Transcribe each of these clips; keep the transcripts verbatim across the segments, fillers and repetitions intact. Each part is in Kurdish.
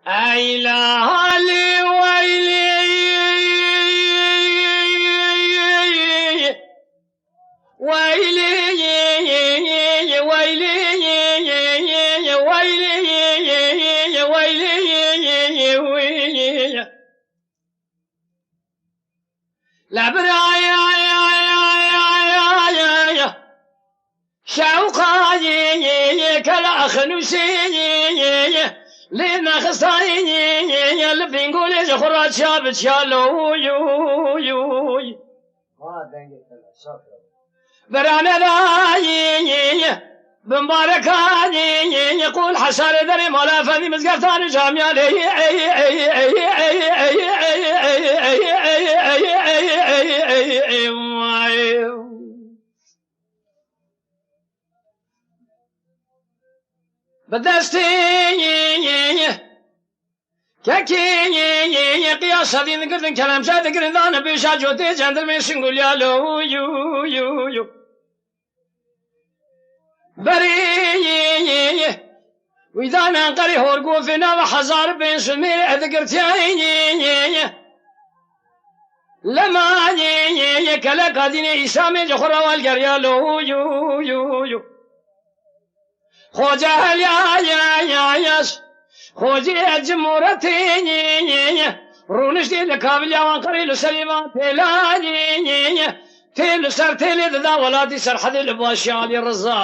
Ey la halî weylî, weylî, weylî, weylî. لە برایە شەوقایی کەلا خنووسی لێ نەخستایی لە بینگۆلێ خۆڕا چیا بچیا لۆ. برانە دایی بمبارەکانی قول حەسارێ دەرێ مالا فەنی مزگەفتان و جامیان. بە دەستێ کەکێ قیاسەدی دگردن کەلەمچە دگرن دانە بێشا جۆتێ جەندرمێ شنگولیا لۆ. بەرێ ویدانان قەری هۆرگۆفێ ناوە حەزار بێن سمێ ئەدگرتیای لەمانێ کەلە قادینێ ئیسامێ جە خۆراوال گەریا لۆ. خۆجە هەلیایەس خۆجێ جمورەتێ ڕوونشتێ لە کابلیاوان قەری لە سەریوان تێلانێ تێ لە سەر تێلێ دەدا وەڵاتی سەرحەدێ لە باشی عالی ڕزا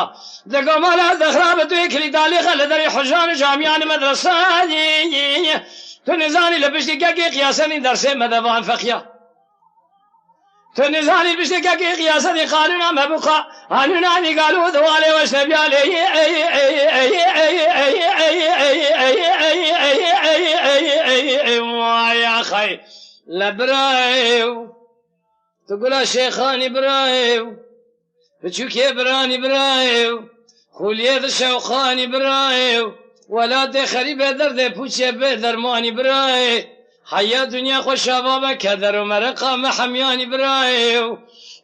دەگۆمالا دەخرا بە دوێ کلیدالێخە لە دەری حەژان و جامیان مەدرسانی. تو نزانی لە پشتی گەگێ قیاسەنی دەرسێ مەدەبان فەقیا. تو نزانی پشتی گەگێ قیاسەنی قانونا مەبوقا قانونا نیگالو دەوالێ وەش نەبیالێ. وایە خەی لە برای و تو گولا شێخانی برایێ و بچووکێ برانی برایێ و خولیێ دە شەوقانی برایێ و وەلاتێ خەریبێ دەردێ پوچێ بێ دەرمانی برایێ. حەیا دونیا خۆ شابابە کە دەر و مەرەقا مە حەمیانی برایێ و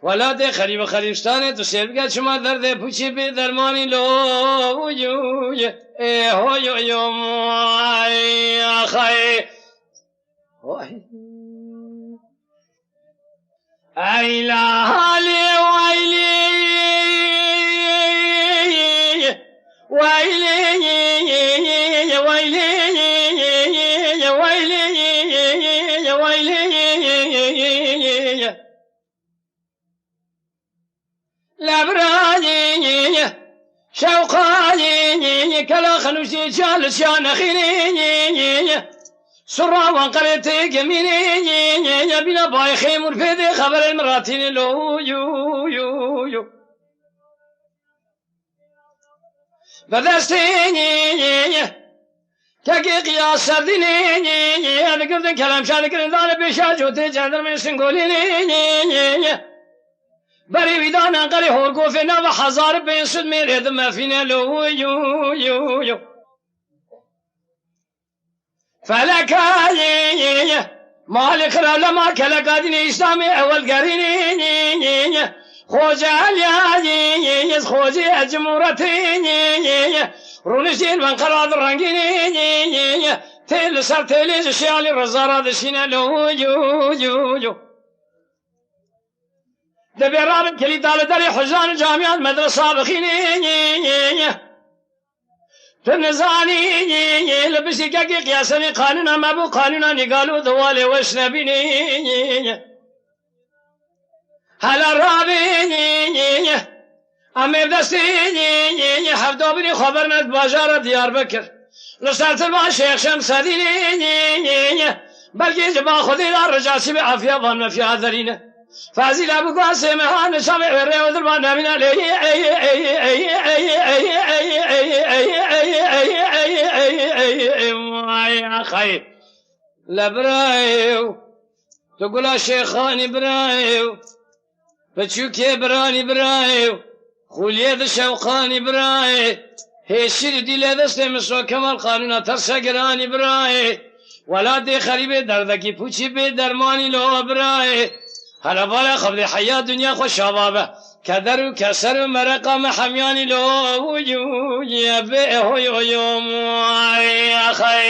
وەلاتێ خەریبە خەریبستانێ تو سێ بگە چما دەردێ پوچی بێ دەرمانی لۆ. ئێ هۆ یۆ یۆ ئەخەی. ئەی لا هەلێ وەیلێ وەیلێ وەیلێ وەیلێ وەیلێ. لە برایێ شەوقایێ کەلا خەنووشێ چیا لە چیا نەخینێ سڕاوان قەرێ تێگەمینێ بینە بای خێمور پێدێ خەبەرێ مڕاتینێ لۆ. بەدەستێ کەگێ قیاسەردینێ دەگردن کەلەمشا دەگرن دانە پێشا جۆتێ جەندرمێ سنگۆلینێ بەری ویدانە قەری هۆرگۆفێ ناوە حەزار بێن سود مێرێ دمەفینە لۆ. فەلەکایێ مالی خراو لەما کەلەکادینێ ئیسلامێ ئەوەل گەرینێ خۆجە ئەلیایێ خۆجێ ئەجمورەتێ ڕونشتێن بەن قەراد ڕەنگینێ تێ لەسەر تێلێ شیالی ڕزارا دەشینە لۆ. دەبێ ڕابن کلیدا لە دەری حوژان و جامیان مەدرسا بخینێ. تو نزانی لە بشی کەکی قیاسەنی قانونا مەبوو قانونا نیگالو دەوالێ وەش نەبینێ. هەلا ڕابێ ئەمێ دەستێ هەفتۆ بنی خۆبەرنەت باژارە دیار بکر لە سەرتر با شێخ شەمسەدینێ بەلگێ جە با خودێدا ڕجاسی بێ ئافیا بان مەفیا دەرینە. فازیلا بگواسێ مەهانە شەمێ وێڕێ و درمان نامینە لێ. ئەخەی لە برای و تو گولا شێخانی برای و بچووکێ برانی برای و خولیێ دە شەوقانی برای هێشیر دیلێ دەستێ مسۆ کەمەڵ قانونا تەرسە گرانی برای وەلاتێ خەریبێ دەردەکی پوچی بێ دەرمانی لۆ برای. هەلە بالا خەبرێ حەیا دنیا خۆ شابابە کە دەر و کەسەر و مەرەقا مە حەمیانی لۆ. بێ هۆی هۆی ئەخەی.